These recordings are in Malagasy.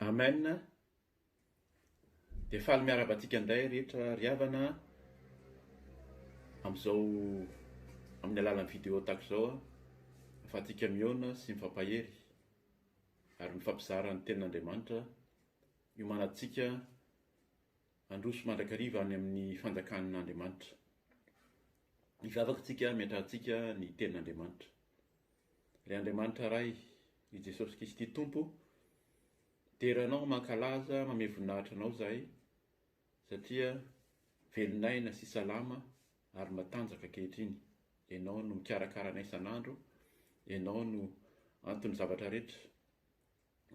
Amen Dia faly miarahaba antsika indray rehetra ry havana amin'izao amin'ny alalan'ny vidéo tahaka izao ahafahantsika mihaona sy mifampahery ary mifampizara ny tenin'Andriamanitra hiomanantsika handroso mandrakariva any amin'ny fanjakan'Andriamanitra. Hivavaka isika hametrahantsika ny tenin'Andriamanitra. Ry Andriamanitra Ray, i Jesosy Kristy Tompo, dera Anao, mankalaza, mamehy voninahitra Anao izahay, satria velon'aina sy salama ary matanjaka ankehitriny. Ianao no mikarakara anay isan'andro, Ianao no anton'ny zavatra rehetra,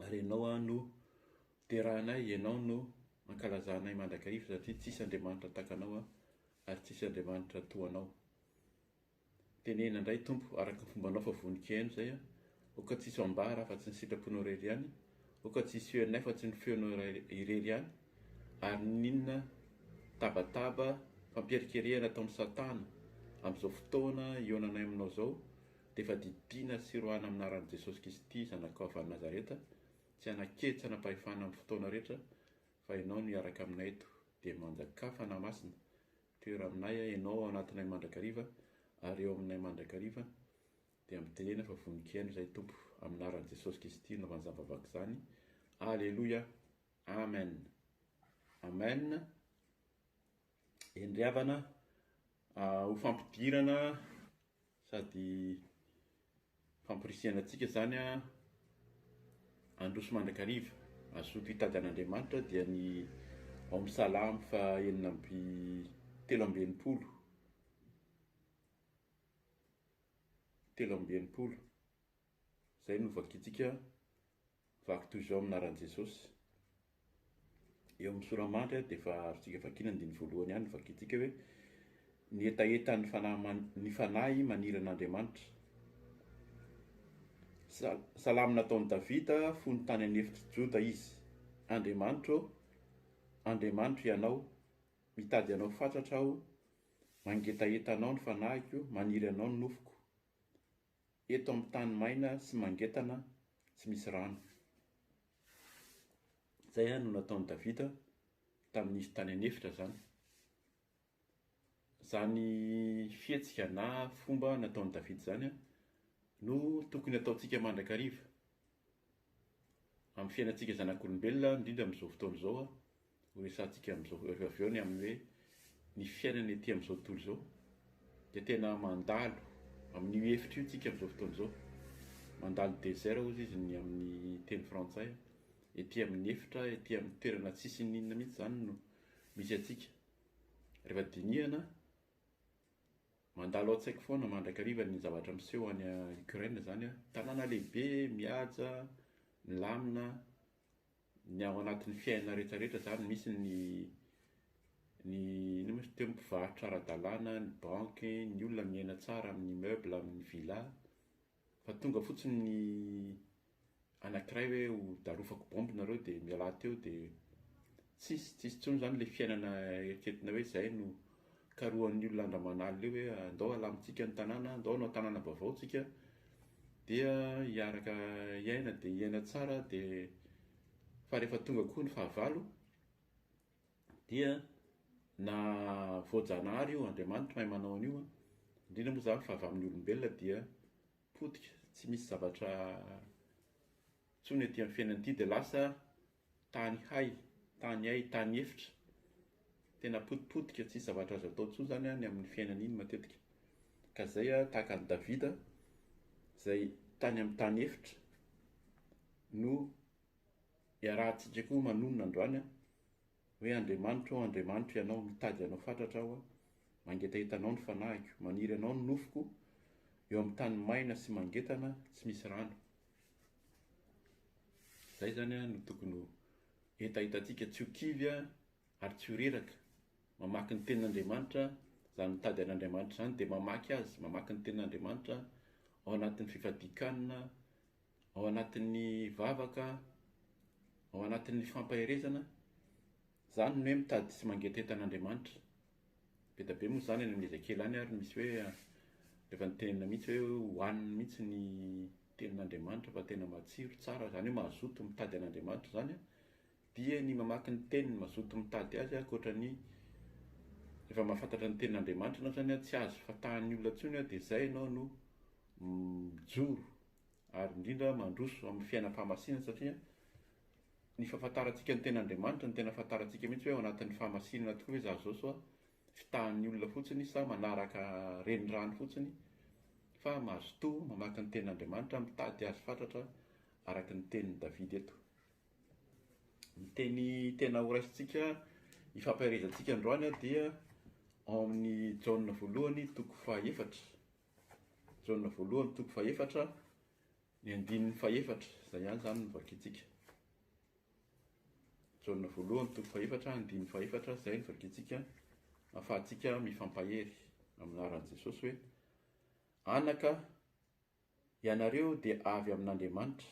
ary Ianao no derahanay, Ianao no ankalazanay mandrakariva, satria tsisy Andriamanitra tahaka Anao ary tsisy Andriamanitra toa Anao. Tenena indray Tompo araka ny fombanao fa vonon-kihaino izay aho, aoka tsy hisy ambara afa-tsy ny sitraponao irery ihany, aoka tsy hisy feonay afa-tsy ny feonao irery ihany, ary n'inona tabataba fampierikerehana ataon'i satana amin'izao fotoana hihaonanay aminao izao dia efa didiana sy roahina amin'ny anaran'i Jesosy Kristy zanakao avy any Nazareta, tsy hanan-kery tsy hanam-pahefana amin'ny fotoana rehetra fa ianao no hiaraka aminay eto, dia manjakà Fanahy Masina Toera aminay aho, Ianao ao anatinay mandrakariva ary eo aminay mandrakariva, dia mitenena fa vonon-kihaino izahay Tompo, amin'ny anaran'i Jesosy Kristy no anaovan'izany vavaka izany. Aleloia. Amen. Amen. Eny ry havana, ho fampidirana sady Famporisihana antsika izany handroso mandrakariva, hazoto hitady an'Andriamanitra dia ny ao amin'ny Salamo faha 66, 63, izay no vakintsika Vaky toy izao amin'ny anaran'i Jesosy. Eo amin'ny sora-mandry dia efa azontsika vakiana andininy voalohany ihany no vakintsika hoe ny hetahetan'ny fanahy ny fanahy maniry an'Andriamanitra. Salamo nataon'i Davida fony tany an'efitr'i Joda izy. Andriamanitro ô, Andriamanitro Ianao, mitady Anao fatratra aho, mangetaheta Anao ny fanahiko, maniry Anao ny nofoko. Eto amin'ny tany maina sy mangetana tsy misy rano. Izay no nataon'i Davida tamin'izy tany an'efitra izany. Izany fihetsika na fomba nataon'i Davida izany no tokony hataontsika mandrakariva. Amin'ny fiainantsika zanak'olombelona, indrindra amin'izao fotoana izao, ho resahantsika amin'izao rehefa avy eo ny amin'ny hoe ny fiainana ety amin'izao tontolo izao dia tena mandalo amin'io efitra io tsika amin'izao fotoana izao. Mandalo désert hozy izy ny amin'ny teny frantsay, ety amin'ny efitra, ety amin'ny toerana tsisy n'inona mihitsy izany no misy antsika. Rehefa dinihana, mandalo ao an-tsaiko foana mandrakariva ny zavatra miseho any Ukraine izany, tanàna lehibe, mihaja, milamina, ny ao anatin'ny fiainana rehetra rehetra izany misy ny ny inona moa izy teo mpivarotra ara-dalàna, ny banky, ny olona miaina tsara amin'ny immeuble, amin'ny villa, fa tonga fotsiny ny anankiray hoe ho darofako bombe nareo dia mialà teo dia tsisy tsisy intsony izany ilay fiainana eritreretina hoe izay no karohan'ny olona andro aman'alina eo hoe andao alamintsika ny tanàna, andao hanao tanàna vaovao tsika. Dia hiaraka hiaina dia hiaina tsara dia fa rehefa tonga koa ny fahavalo dia na voajanahary io, Andriamanitra mahay manao an'io an, indrindra moa izany fa avy amin'ny olombelona dia potika, tsy misy zavatra intsony ety amin'ny fiainana ity dia lasa Tany hay, tany hay, tany efitra. Tena potipotika, tsisy zavatra azo atao intsony izany ny amin'ny fiainana iny matetika. Ka izay tahaka an'i Davida izay tany amin'ny tany efitra no iarahantsika koa manonona androany hoe Andriamanitro ô, Andriamanitro Ianao, mitady Anao fatratra aho, mangetaheta Anao ny fanahiko, maniry Anao ny nofoko, eo amin'ny tany maina sy mangetana tsy misy rano. Izay izany no tokony ho hetahetantsika, tsy ho kivy ary tsy ho reraka. Mamaky ny tenin'Andriamanitra, izany mitady an'Andriamanitra izany dia mamaky azy, mamaky ny tenin'Andriamanitra ao anatin'ny fifadian-kanina, ao anatin'ny vavaka, ao anatin'ny fampaherezana. Izany no hoe mitady sy mangetaheta an'Andriamanitra. Be dia be moa izany any amin'ny Ezekiela any ary misy hoe rehefa nitenenina mihitsy hoe hohaniny mihitsy ny tenin'Andriamanitra fa tena matsiro, tsara, izany hoe mazoto mitady an'Andriamanitra izany. dia ny mamaky ny teniny, mazoto mitady azy ankoatra ny rehefa mahafantatra ny tenin'Andriamanitra ianao izany tsy azo fatahan'ny olona intsony dia izay ianao no mijoro ary indrindra mandroso amin'ny fiainam-pahamasinana satria ny fahafantarantsika ny tenin'Andriamanitra no tena ahafantarantsika mihitsy hoe ao anatin'ny fahamasinana tokoa ve izaho izao sa fitahan'ny olona fotsiny sa manaraka renirano fotsiny fa mazotoa mamaky ny tenin'Andriamanitra mitady azy fatratra araka ny tenin'i Davida eto. Ny teny tena horaisintsika hifampaherezantsika androany dia ao amin'ny Jaona voalohany toko fahaefatra. Jaona voalohany toko fahefatra, ny andininy fahefatra, izay ihany izany no vakintsika. Jaona voalohany toko fahefatra, andininy fahefatra, izay no vakintsika ahafahantsika mifampahery amin'ny anaran'i Jesosy hoe anaka ianareo dia avy amin'Andriamanitra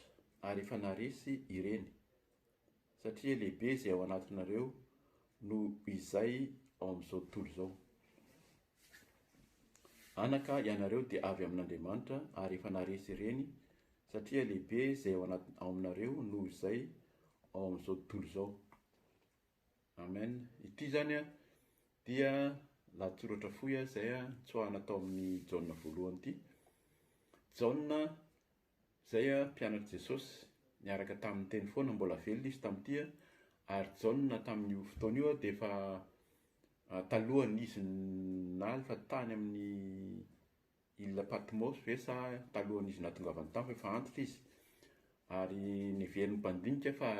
ary efa naresy ireny satria lehibe izay ao anatinareo noho izay ao amin'izao tontolo izao. Anaka, ianareo dia avy amin'Andriamanitra ary efa naharesy ireny, satria lehibe izay ao anaty ao aminareo noho izay ao amin'izao tontolo izao. Amen. Ity izany dia lahatsoratra fohy izay nitsoahana tao amin'ny Jaona voalohany ity. Jaona izay mpianatr'i Jesosy, niaraka taminy teny foana, mbola velona izy tamin'ity, ary Jaona tamin'io fotoana io dia efa Talohan'izy nalefa tany amin'ny île Patmos ve sa talohan'izy nahatongavany tany fa efa antitra izy? Ary neverin'ny mpandinika fa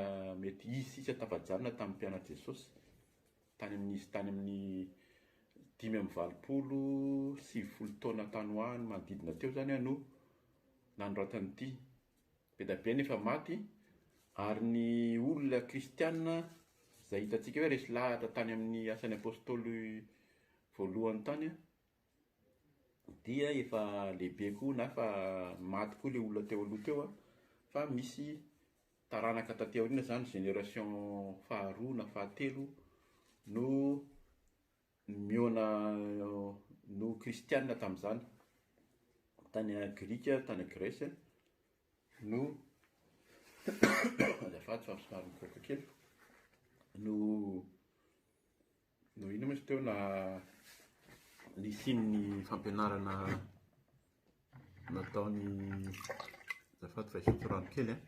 mety izy sisa tafajanona tamin'ny mpianatr'i Jesosy tany amin'izy tany amin'ny 85 90 taona tany ho any manodidina teo izany no nanoratany ity. Be dia be nefa maty, ary ny olona kristiana izay hitantsika hoe resy lahatra tany amin'ny asan'ny apostoly voalohany tany dia efa lehibe koa na efa maty koa ilay olona teo aloha teo fa misy taranaka taty aoriana izany génération faharoa na fahatelo no mihaona no kristiana tamin'izany tany Grika, tany Grèce no azafady fa somary mikoaka kely no no inona moa izy teo na nisian'ny fampianarana nataony azafady fa hisotro rano kely an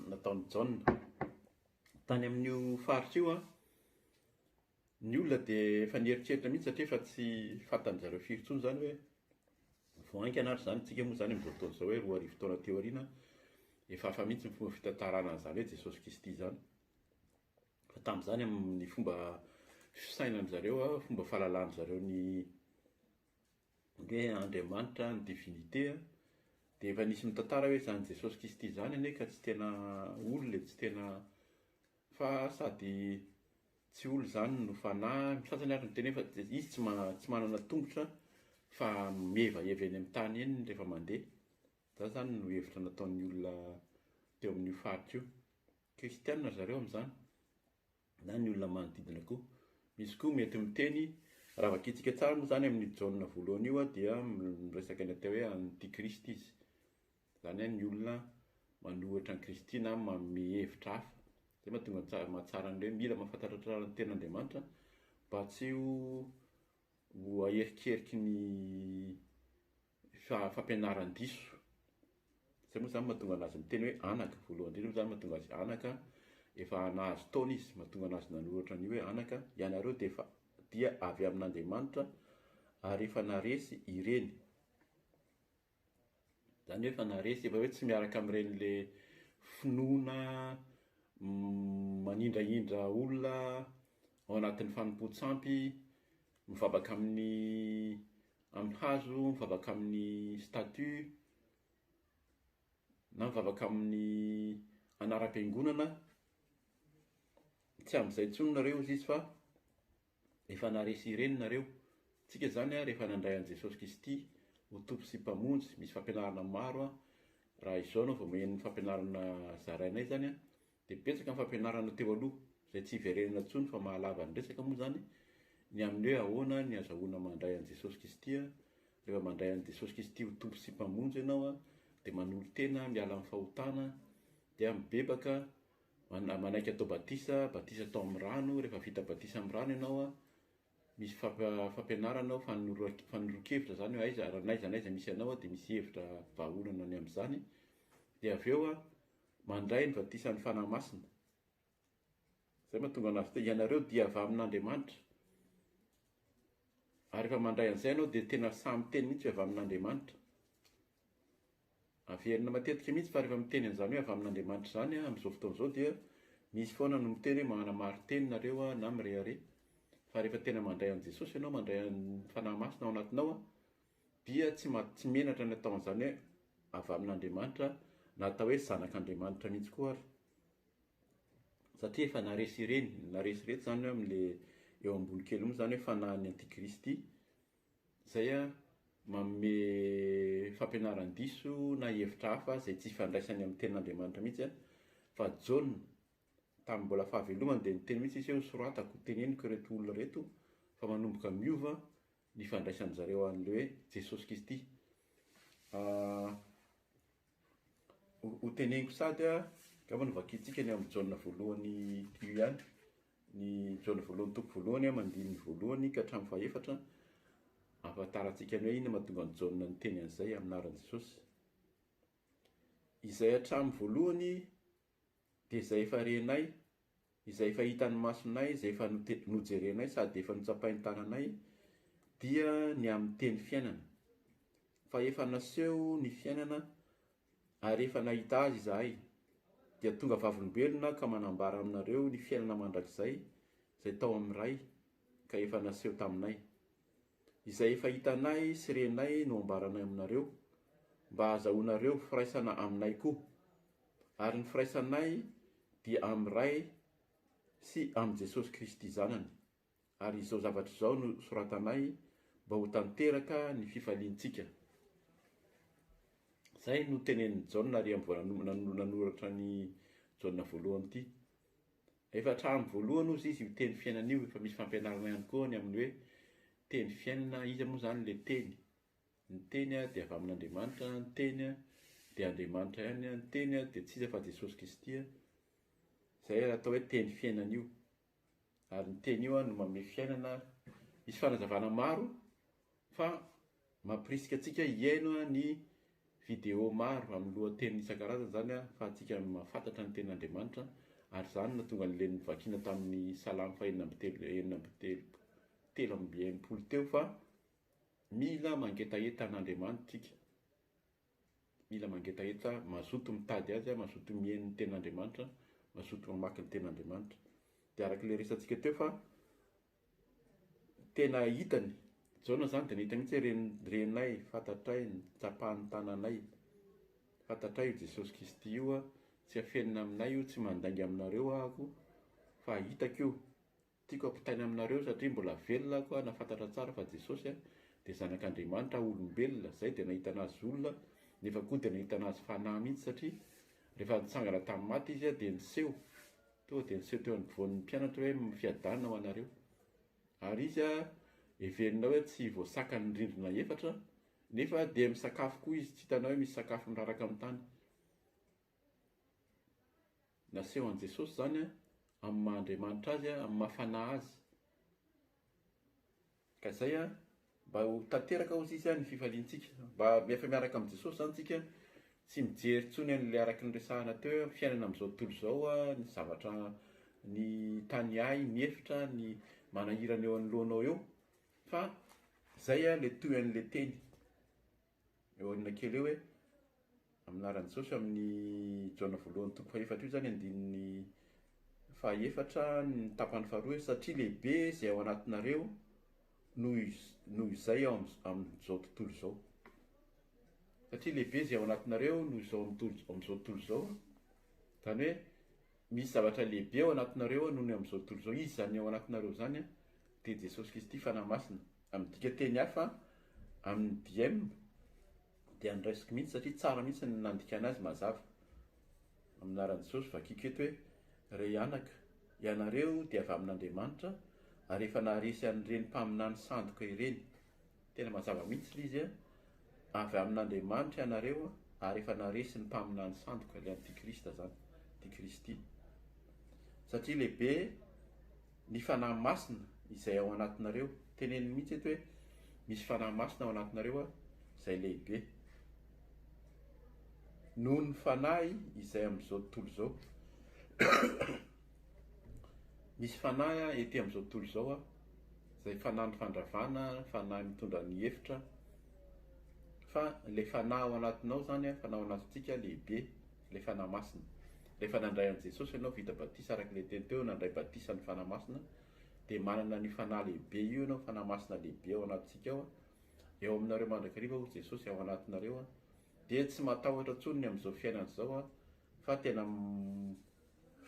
nataon'i Jaona. Tany amin'io faritra io, ny olona dia efa nieritreritra mihitsy satria efa tsy fantan-dry zareo firy intsony izany hoe vao haingana ary izany isika moa izany amin'izao fotoana izao hoe 2000 taona aty aoriana efa hafa mihitsy ny fomba fitantarana an'izany hoe Jesosy Kristy izany. Fa tamin'izany amin'ny fomba fisainan-dry zareo, fomba fahalalan-dry zareo ny Ny hoe Andriamanitra, ny divinité, dia efa nisy mitantara hoe izany Jesosy Kristy izany anie ka tsy tena olona e, tsy tena fa sady tsy olona izany no fanahy, ny sasany ary miteny hoe fa izy tsy tsy manana tongotra fa mihevaheva eny amin'ny tany eny rehefa mandeha. Izany izany no hevitra nataon'ny olona teo amin'io faritra io. Kristiana ry zareo amin'izany. na ny olona manodidina koa. Misy koa mety miteny, raha vakintsika tsara moa izany amin'io Jaona voalohany io dia miresaka ny atao hoe antikristy izy. Izany hoe ny olona manohitra an'i Kristy na manome hevitra hafa. Izay mahatonga ny tsara mahatsara ny hoe mila mahafantatra tsara ny tenin'Andriamanitra mba tsy ho ho aherinkeriky ny fampianaran-diso. Izay moa izany mahatonga anazy miteny hoe anaka, voalohany indrindra moa izany mahatonga azy anaka, efa nahazo taona izy, mahatonga anazy nanoratra an'io hoe anaka, ianareo dia efa dia avy amin'Andriamanitra ary efa naresy ireny. Izany hoe efa naresy, efa hoe tsy miaraka amin'ireny le finoana manindrahindra olona ao anatin'ny fanompoan-tsampy, mivavaka amin'ny amin'ny hazo, mivavaka amin'ny statue, na mivavaka amin'ny anaram-piangonana, tsy amin'izay intsony nareo hozy izy fa efa naharesy ireny nareo. Tsika izany rehefa nandray an'i Jesosy Kristy ho Tompo sy Mpamonjy, misy fampianarana maro, raha izao ianao vao maheno ny fampianarana zarainay izany Dia betsaka ny fampianarana teo aloha, izay tsy hiverenana intsony fa mahalava ny resaka moa izany, ny amin'ny hoe ahoana ny azahoana mandray an'i Jesosy Kristy, rehefa mandray an'i Jesosy Kristy ho Tompo sy Mpamonjy ianao dia manolo-tena miala amin'ny fahotana, dia mibebaka, manaiky atao batisa, batisa atao amin'ny rano, rehefa vita batisa amin'ny rano ianao, misy fampianarana ao, fanoroan-kevitra izany hoe aiza, raha n'aiza n'aiza misy anao dia misy hevitra vahaolana ny amin'izany, dia avy eo mandray ny batisan'ny Fanahy Masina. Izay mahatonga anazy hoe ianareo dia avy amin'Andriamanitra. Ary rehefa mandray an'izay ianao dia tena sahy miteny mihitsy hoe avy amin'Andriamanitra. Averina matetika mihitsy fa rehefa miteny an'izany hoe avy amin'Andriamanitra izany amin'izao fotoana izao dia misy foana no miteny hoe manamarin-teny nareo na mirehareha. Fa rehefa tena mandray an'i Jesosy ianao, mandray an'ny Fanahy Masina ao anatinao dia tsy tsy menatra ny atao an'izany hoe avy amin'Andriamanitra na atao hoe zanak'Andriamanitra mihitsy koa ary. Satria efa naresy ireny, naresy ireto izany hoe amin'le eo ambony kely moa izany hoe fanahin'ny antikristy izay manome fampianaran-diso na hevitra hafa izay tsy ifandraisany amin'ny tenin'Andriamanitra mihitsy fa Jaona tamin'ny mbola fahavelomany dia niteny mihitsy izy hoe hosoratako, teneniko ireto olona ireto fa manomboka miova ny fandraisan-dry zareo an'ilay hoe Jesosy Kristy. Ho teneniko sady, angamba novakintsika ny amin'ny Jaona voalohany io ihany, ny Jaona voalohany toko voalohany andininy voalohany ka hatramin'ny fahefatra, ahafantarantsika ny hoe inona mahatonga an'i Jaona niteny an'izay amin'ny anaran'i Jesosy. Izay hatramin'ny voalohany dia izay efa renay, izay efa hitan'ny masonay, izay efa nojerenay sady efa notsapain'ny tananay, dia ny amin'ny teny fiainana. Fa efa naseho ny fiainana ary efa nahita azy izahay, dia tonga vavolombelona ka manambara aminareo ny fiainana mandrakizay izay tao amin'ny Ray ka efa naseho taminay. Izay efa hitanay sy renay no ambaranay aminareo, mba hahazahoanareo firaisana aminay koa. Ary ny firaisanay dia amin'ny Ray sy amin'i Jesosy Kristy Zanany. Ary izao zavatra izao no soratanay mba ho tanteraka ny fifaliantsika. Izay no tenenin'i Jaona ary mbola nanoratra ny Jaona voalohany ity. Efa hatramin'ny voalohany hozy izy io teny fiainana io, efa misy fampianarana ihany koa ny amin'ny hoe teny fiainana, iza moa izany ilay teny? Ny teny dia avy amin'Andriamanitra, ny teny dia Andriamanitra ihany, ny teny dia tsy iza fa Jesosy Kristy. Izay ilay atao hoe teny fiainana io. Ary ny teny io no manome fiainana. Misy fanazavana maro fa mampirisika antsika hihaino ny video maro amin'ny lohateny isan-karazany izany ahafahantsika mahafantatra ny tenin'Andriamanitra ary izany no nahatonga an'ilay novakiana tamin'ny Salamo fahenina amby telo enina amby telo 63 teo fa mila mangetaheta an'Andriamanitra isika. Mila mangetaheta, mazoto mitady azy, mazoto mihaino ny tenin'Andriamanitra, mazoto mamaky ny tenin'Andriamanitra. Dia araka ilay resatsika teo fa tena hitany, Jaona izany dia nahita mihitsy hoe renay, fantatray, nitsapan'ny tananay, fantatray io Jesosy Kristy io, tsy afenina aminay io, tsy mandainga aminareo ahako, fa hitako io. Tiako ampitaina aminareo satria mbola velona aho koa nahafantatra tsara fa Jesosy dia zanak'Andriamanitra olombelona, zay dia nahitana azy olona nefa koa dia nahitana azy fanahy mihitsy satria rehefa nitsangana tamin'ny maty izy dia niseho tonga dia niseho teo anoloan'ny mpianatra hoe fiadanana ho anareo ary izy heverina hoe tsy voasakan'ny rindrina efatra nefa dia misakafo koa izy tsy hitanao hoe misy sakafo miraraka amin'ny tany. Naseho an'i Jesosy izany amin'ny maha Andriamanitra Azy, amin'ny maha Fanahy Azy. Ka izay mba ho tanteraka hozy izy ny fifaliantsika. Mba efa miaraka amin'i Jesosy izany tsika, tsy mijery intsony an'ilay araka ny resahana teo hoe fiainana amin'izao tontolo izao, ny zavatra, ny tany ahy, ny efitra, ny manahirana eo anoloanao eo, fa izay ilay tohin'ilay teny. Eo aoriana kely eo hoe, amin'ny anaran'i Jesosy, amin'ny Jaona voalohany toko fahefatra io izany andininy fahefatra ny tapany faharoa hoe satria lehibe izay ao anatinareo noho noho izay ao amin'izao tontolo izao. Satria lehibe izay ao anatinareo noho izao amin'izao tontolo izao. Izany hoe misy zavatra lehibe ao anatinareo noho ny amin'izao tontolo izao. Izy izany ao anatinareo izany dia Jesosy Kristy Fanahy Masina. Amin'ny dikanteny hafa, amin'ny diem dia andraisiko mihitsy satria tsara mihitsy ny nandikana azy mazava. Amin'ny anaran'i Jesosy, vakiko eto hoe, Rey anaka, ianareo dia avy amin'Andriamanitra ary efa naharesy an'ireny mpaminany sandoka ireny. Tena mazava mihitsy ilay izy, avy amin'Andriamanitra ianareo. Ary efa naharesy ny mpaminany sandoka, ilay antikrista izany, antikristy. Satria lehibe ny Fanahy Masina izay ao anatinareo. Teneniny mihitsy eto hoe misy Fanahy Masina ao anatinareo izay lehibe noho ny fanahy izay amin'izao tontolo izao. Misy fanahy ety amin'izao tontolo izao izay fanahin'ny fandravana, fanahy mitondra ny efitra, fa ilay fanahy ao anatinao izany, fanahy ao anatintsika lehibe, ilay Fanahy Masina. Rehefa nandray an'i Jesosy ianao, vita batisa araka ilay teny teo, nandray batisa ny Fanahy Masina, dia manana an'io Fanahy lehibe io ianao, Fanahy Masina lehibe ao anatintsika ao, eo aminareo mandrakariva hoy Jesosy, ao anatinareo, dia tsy matahotra intsony ny amin'izao fiainana izao, fa tena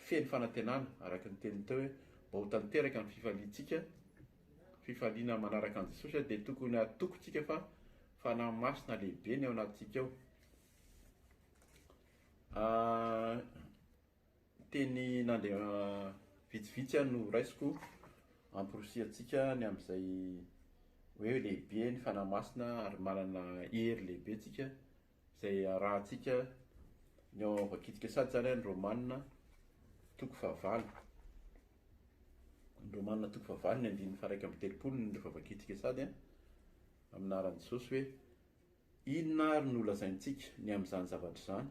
feno fanantenana, araka ny teniny teo hoe mba ho tanteraka ny fifaliantsika, fifaliana manaraka an'i Jesosy, dia tokony hatoky tsika fa Fanahy Masina lehibe ny ao anatintsika ao. Teny nandeha vitsivitsy no raisiko hamporisihantsika ny amin'izay hoe lehibe ny Fanahy Masina ary manana hery lehibe tsika izay arahantsika ny ao vakintsika sady izany ny Romana toko fahavalo. Ny Romana toko fahavalo ny andininy faha 31 no rehefa vakintsika sady amin'ny anaran'i Jesosy hoe Inona àry no holazaintsika ny amin'izany zavatra izany?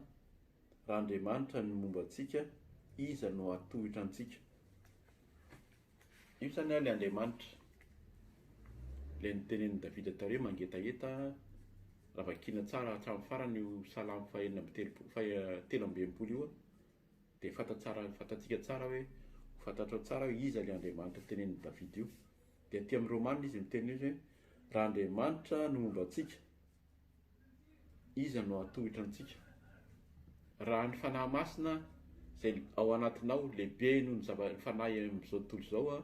Raha Andriamanitra no momba antsika, iza no hahatohitra antsika? Io izany ilay Andriamanitra, ilay notenenin'i Davida tary hoe mangetaheta, raha vakiana tsara hatramin'ny farany io Salamo fahenina amby telopolo, faha 63 io, dia fantatsara, fantatsika tsara hoe, ho fantatrao tsara hoe iza ilay Andriamanitra tenenin'i Davida io. Dia aty amin'ny Romana izy miteny hoe, Raha Andriamanitra no momba antsika, iza no hahatohitra antsika? Raha ny Fanahy Masina izay ao anatinao lehibe noho ny zava ny fanahy amin'izao tontolo izao,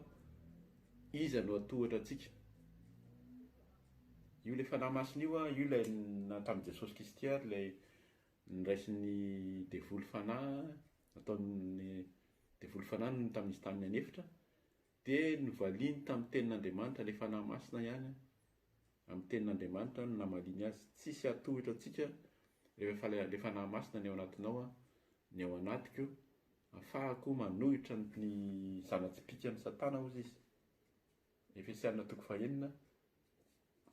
iza no hahatohitra antsika? Io ilay Fanahy Masina io, io ilay tamin'i Jesosy Kristy ary ilay niraisin'ny devoly fanahy, nataon'ny devoly fanahy nony tamin'izy tany an'efitra. Dia novaliany tamin'ny tenin'Andriamanitra, ilay Fanahy Masina ihany, amin'ny tenin'Andriamanitra no namaliany azy. Tsisy hahatohitra antsika rehefa ilay Fanahy Masina ny ao anatinao, ny ao anatiko, afahako manohitra ny zana-tsipìkan'i Satana, hozy izy. Efesiana toko fahenina,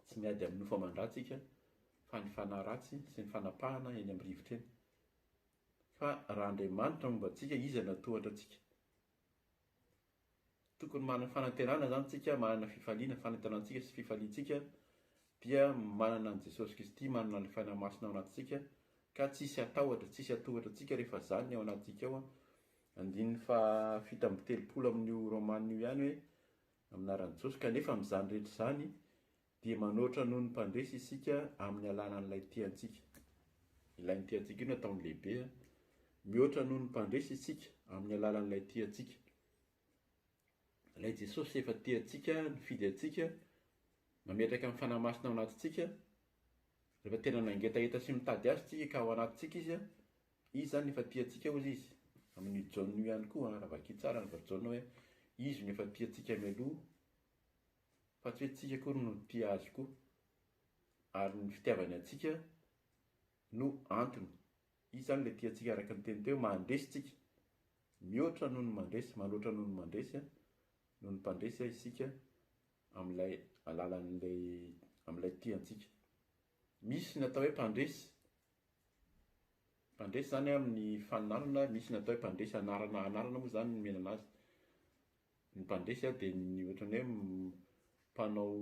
tsy miady amin'ny nofo aman-dra tsika, fa ny fanahy ratsy sy ny fanapahana eny amin'ny rivotra eny. Fa raha Andriamanitra momba antsika, iza no hahatohatra antsika? Tokony manana fanantenana izany tsika, manana fifaliana, fanantenantsika sy fifaliantsika dia manana an'i Jesosy Kristy, manana ny Fanahy Masina ao anatintsika ka tsisy hatahotra, tsisy hatohatra antsika rehefa izany ny ao anatintsika ao. Andininy faha 37 amin'io Romana io ihany hoe amin'ny anaran'i Jesosy, kanefa amin'izany rehetra izany dia manoatra noho ny mpandresy isika amin'ny alalan'ilay tia antsika. Ilay nitia antsika io no ataony lehibe. Mihoatra noho ny mpandresy isika amin'ny alalan'ilay tia antsika. Ilay Jesosy efa tia antsika, nifidy antsika, nametraka ny Fanahy Masina ao anatintsika. Rehefa tena nangetaheta sy mitady azy tsika ka ao anatintsika izy, izy izany efa tia antsika hozy izy. Amin'io Jaona io ihany koa, raha vakia tsara ny Jaona hoe izy no efa tia antsika mialoha fa tsy hoe tsika akory no tia azy koa, ary ny fitiavany antsika no antony. Izy izany ilay tia antsika araka ny teny teo hoe mandresy tsika, mihoatra noho ny mandresy, manoatra noho ny mandresy, noho ny mpandresy isika amin'ilay alalan'ilay amin'ilay tia antsika. Misy ny atao hoe mpandresy, mpandresy izany amin'ny faninanana, misy ny atao hoe mpandresy anarana, anarana moa izany no nomena anazy. Ny mpandresy dia ny ohatran'ny hoe mpanao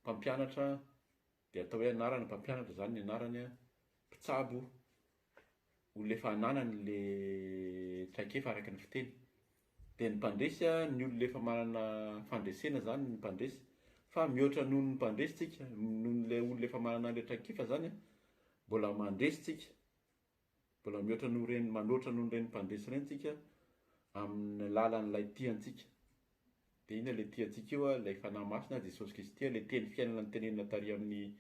mpampianatra dia atao hoe anarana mpampianatra izany ny anarany, mpitsabo, olona efa ananany le traikefa araka ny fiteny. Dia ny mpandresy ny olona efa manana fandresena izany ny mpandresy fa mihoatra noho ny mpandresy tsika, noho ilay olona efa manana ilay traikefa izany mbola mandresy tsika. Mbola mihoatra noho ireny, manoatra noho ireny mpandresy ireny tsika amin'ny lalan'ilay tia antsika. Dia inona ilay tia antsika io? Ilay Fanahy Masina, Jesosy Kristy, ilay teny fiainana notenenina tary amin'ny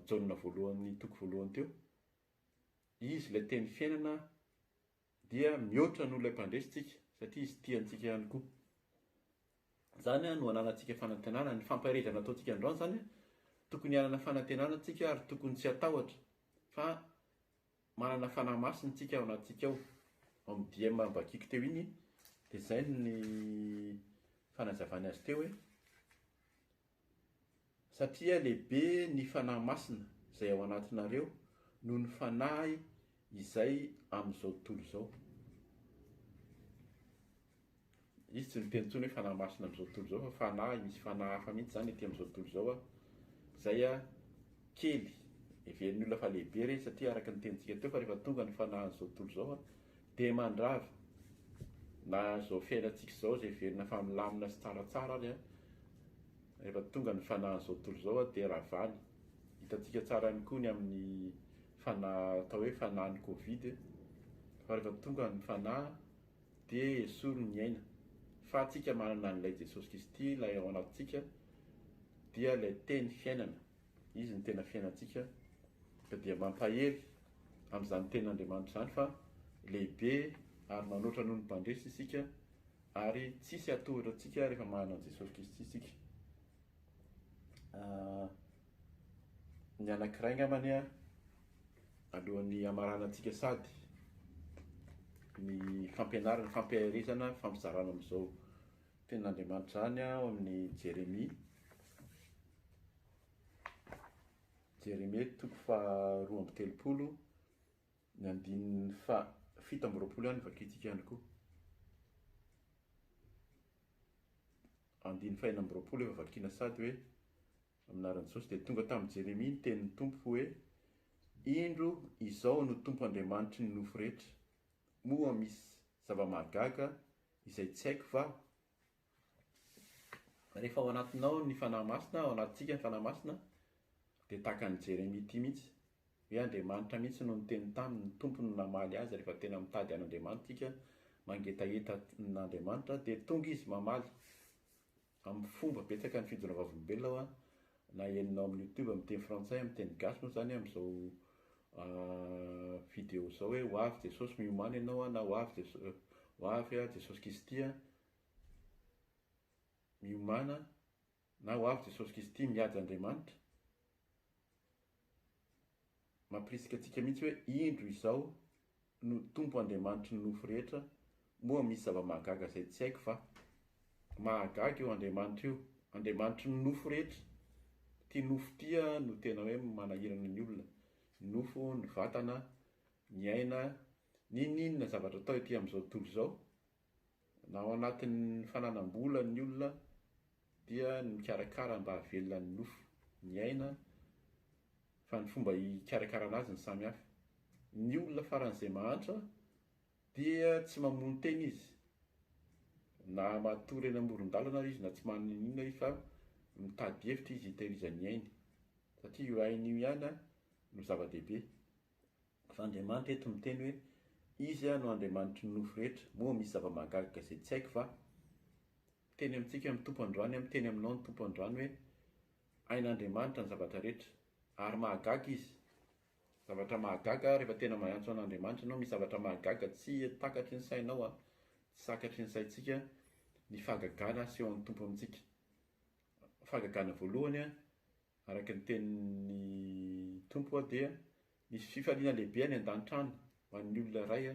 Jaona voalohany toko voalohany teo. Izy ilay teny fiainana dia mihoatra noho ilay mpandresy tsika satria izy tia antsika ihany koa. Izany no ananantsika fanantenana. Ny fampaherezana ataontsika androany izany, tokony hanana fanantenana tsika ary tokony tsy hatahotra. Fa manana Fanahy Masina isika ao anatintsika ao. Ao amin'ny DM vakiko teo iny dia izay ny fanazavany azy teo hoe satria lehibe ny Fanahy Masina izay ao anatinareo noho ny fanahy izay amin'izao tontolo izao. Izy tsy niteny intsony hoe Fanahy Masina amin'izao tontolo izao fa fanahy, misy fanahy hafa mihitsy izany ety amin'izao tontolo izao izay kely, heverin'ny olona fa lehibe ireny satria araka ny tenintsika teo fa rehefa tonga ny fanahin'izao tontolo izao dia mandrava na izao fiainantsika izao izay heverina fa milamina sy tsaratsara ary rehefa tonga ny fanahin'izao tontolo izao dia ravany. Hitantsika tsara ihany koa ny amin'ny fanahy atao hoe fanahin'ny covid fa rehefa tonga ny fanahy dia esory ny aina. Fa tsika manana an'ilay Jesosy Kristy ilay ao anatintsika dia ilay teny fiainana. Izy no tena fiainantsika ka dia mampahery amin'izany tenin'Andriamanitra izany fa lehibe ary manoatra noho ny mpandresy isika ary tsisy hatohitra antsika rehefa manana an'i Jesosy Kristy isika. Ny anankiray angambany alohan'ny hamaranantsika sady ny fampianarana, fampiaherezana, fampizarana amin'izao tenin'Andriamanitra izany ao amin'ny Jeremia. Jeremia toko faha 32, ny andininy faha 27 ihany vakintsika ihany koa. Andininy faha 26 efa vakiana sady hoe amin'ny anaran'i Jesosy dia tonga tamin'i Jeremia ny tenin'ny Tompo hoe, Indro izao no Tompo Andriamanitry ny nofo rehetra, moa misy zava-mahagaga izay tsy haiko va? Rehefa ao anatinao ny Fanahy Masina, ao anatintsika ny Fanahy Masina, dia tahaka an'i Jeremia ity mihitsy, hoe Andriamanitra mihitsy no niteny taminy, ny Tompo no namaly azy rehefa tena mitady an'Andriamanitra isika, mangetaheta an'Andriamanitra, dia tonga Izy mamaly. Amin'ny fomba betsaka ny fijoroana vavolombelona hoa na henonao amin'ny youtube amin'ny teny frantsay amin'ny teny gasy moa zany amin'izao video izao hoe ho avy Jesosy miomàna ianao na ho avy Jesosy ho avy Jesosy Kristy miomàna na ho avy Jesosy Kristy mihaja Andriamanitra. Mampirisika antsika mihitsy hoe indro izao no Tompo Andriamanitry ny nofo rehetra, moa misy zava-mahagaga izay tsy haiko va? Mahagaga io Andriamanitra io, Andriamanitry ny nofo rehetra. Ity nofo ity no tena hoe manahirana ny olona, ny nofo, ny vatana, ny aina, n'inon'inona zavatra atao ety amin'izao tontolo izao, na ao anatin'ny fananam-bola ny olona dia ny mikarakara mba hahavelona ny nofo, ny aina, fa ny fomba hikarakarana azy no samy hafa. Ny olona faran'izay mahantra dia tsy mamono tena izy, na matory eny amoron-dalana ary izy na tsy manana n'inona izy fa mitady hevitra izy hitehirizany ny ainy, satria io ainy io ihany no zava-dehibe. Fa Andriamanitra eto miteny hoe, Izy no Andriamanitry ny nofo rehetra, moa misy zava-mahagaga izay tsy haiko va? Miteny amintsika ny Tompo androany, miteny aminao ny Tompo androany hoe, Hain'Andriamanitra ny zavatra rehetra, ary mahagaga Izy. Zavatra mahagaga, rehefa tena miantso an'Andriamanitra ianao, misy zavatra mahagaga tsy takatry ny sainao, tsy takatry ny saintsika, ny fahagagana asehon'ny Tompo amintsika. Fahagagana voalohany, Araka ny tenin'ny Tompo dia misy fifaliana lehibe any an-danitra any ho an'ny olona iray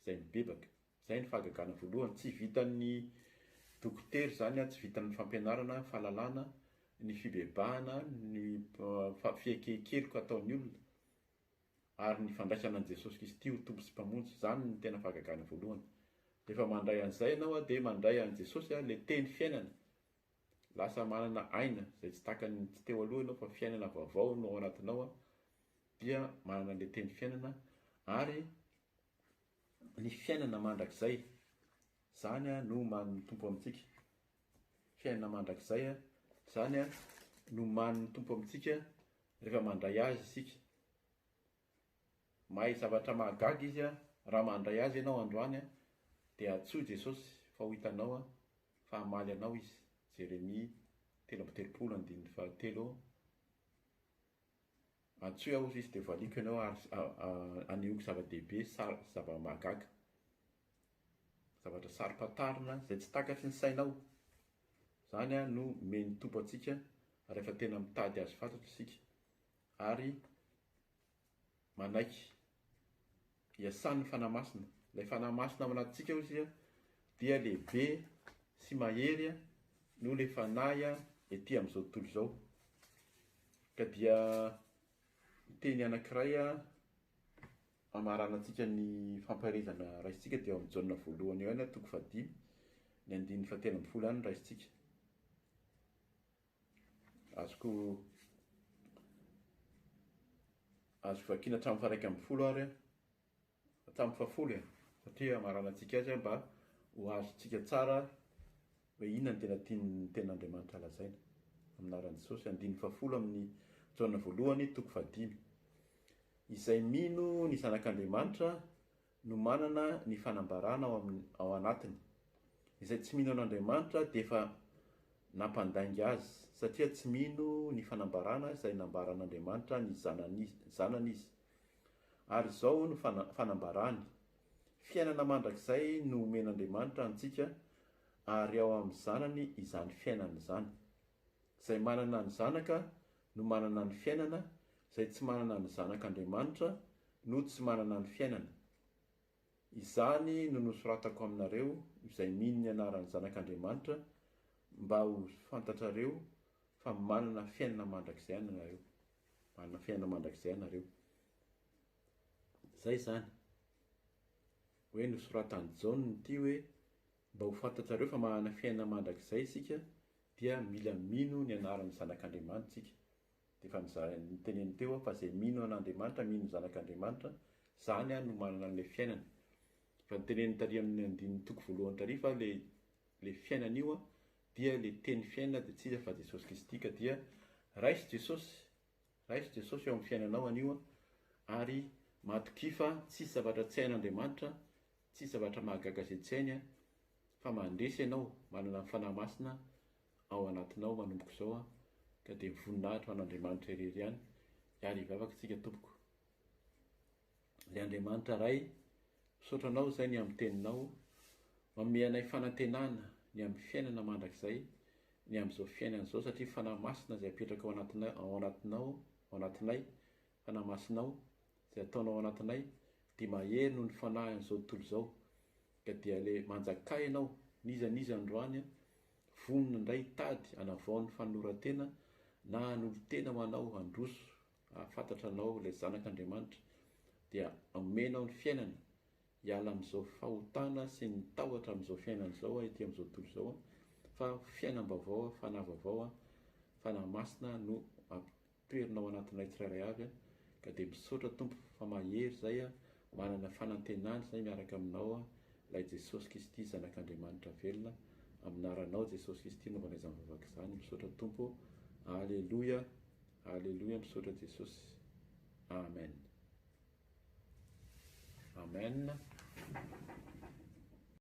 izay mibebaka. Izay ny fahagagana voalohany. Tsy vitan'ny dokotera izany, tsy vitan'ny fampianarana, fahalalana, ny fibebahana, ny fiakekeloka ataon'ny olona ary ny fandraisana an'i Jesosy Kristy ho Tompo sy Mpamonjy. Izany no tena fahagagana voalohany. Rehefa mandray an'izay ianao dia mandray an'i Jesosy, ilay Teny fiainana. Lasa manana aina izay tsy takany tsy teo aloha ianao fa fiainana vaovao no ao anatinao dia manana ilay teny fiainana ary ny fiainana mandrakizay izany no omanin'ny Tompo amintsika. Fiainana mandrakizay izany no omanin'ny Tompo amintsika rehefa mandray azy isika. Mahay zavatra mahagaga izy raha mandray azy ianao androany dia antsoy Jesosy fa ho hitanao fa hamaly anao izy Jeremia 33 andininy fahatelo Antsoy aho hozy izy dia valiako ianao ary anehoako zava-dehibe zava-mahagaga zavatra saro-pantarina izay tsy takatry ny sainao izany no omen'ny Tompo antsika rehefa tena mitady azy fatratra isika ary. manaiky iasan'ny Fanahy Masina. Ilay Fanahy Masina ao anatintsika hoy isika dia lehibe sy mahery noho ilay fanahy ety amin'izao tontolo izao. Ka dia teny anankiray hamaranantsika ny fampaherezana raisintsika dia ao amin'ny Jaona voalohany eo ihany, toko fahadimy, ny andininy fahatelo ambin'ny folo ihany no raisintsika. Azoko azoko vakiana hatramin'ny faha-11 ary hatramin'ny fahafolo e, satria hamaranantsika azy mba ho azontsika tsara hoe inona no tena tian'ny tenin'Andriamanitra lazaina. Amin'ny anaran'i Jesosy, andininy fahafolo amin'ny Jaona voalohany toko fahadimy. Izay mino ny Zanak'Andriamanitra no manana ny fanambarana ao amin'ny ao anatiny. Izay tsy mino an'Andriamanitra dia efa nampandainga azy, satria tsy mino ny fanambarana izay nambaran'Andriamanitra ny zanany zanany izy. Ary izao no fanambarany, Fiainana mandrakizay no omen'Andriamanitra antsika, ary ao amin'ny Zanany izany fiainana izany. Izay manana ny Zanaka no manana ny fiainana, izay tsy manana ny Zanak'Andriamanitra no tsy manana ny fiainana. Izany no nosoratako aminareo izay mino ny anaran'ny Zanak'Andriamanitra, mba ho fantatrareo fa manana fiainana mandrakizay ianareo. Manana fiainana mandrakizay ianareo. Izay izany. Hoe nosoratan'i Jaona ity hoe mba ho fantatrareo fa manana fiainana mandrakizay isika dia mila mino ny anaran'ny Zanak'Andriamanitra isika. Dia efa niteneniny teo aho fa izay mino an'Andriamanitra, mino ny Zanak'Andriamanitra, izany no manana an'ilay fiainana. Efa noteneniny tary amin'ny andininy toko voalohany tary fa ilay ilay fiainana io dia ilay teny fiainana dia tsy iza fa Jesosy Kristy ka dia raiso Jesosy, raiso Jesosy eo amin'ny fiainanao anio ary matokia fa tsisy zavatra tsy hain'Andriamanitra, tsisy zavatra mahagaga izay tsy hainy fa mandresy ianao, manana ny Fanahy Masina ao anatinao manomboka izao an, ka dia voninahitra ho an'Andriamanitra irery ihany, ary hivavaka isika tompoko. Ry Andriamanitra Ray, misaotra Anao izay ny amin'ny Teninao, manome anay fanantenana ny amin'ny fiainana mandrakizay, ny amin'izao fiainana izao, satria Fanahy Masina izay apetraka ao anatinay, ao anatinao, ao anatinay, Fanahy Masinao, izay ataonao ao anatinay, dia mahery noho ny fanahin'izao tontolo izao. Ka dia le manjakà ianao, n'iza n'iza androany an, vonona indray hitady hanavao ny fanoloran-tena na hanolo-tena ho anao handroso hahafantatra anao ilay Zanak'Andriamanitra, dia omenao ny fiainana hiala amin'izao fahotana sy ny tahotra amin'izao fiainana izao ety amin'izao tontolo izao fa fiainam-baovao, fanahy vaovao, fanahy masina no Toerina ao anatinay tsirairay avy ka dia misaotra Tompo fa mahery zay manana fanantenana zay miaraka aminao lay Jesosy Kristy zanak'Andriamanitra velona aminaranao Jesosy Kristy anaovanay izany vavaka izany misaotra Tompo Aleloia Aleloia misaotra Jesosy Amen Amen.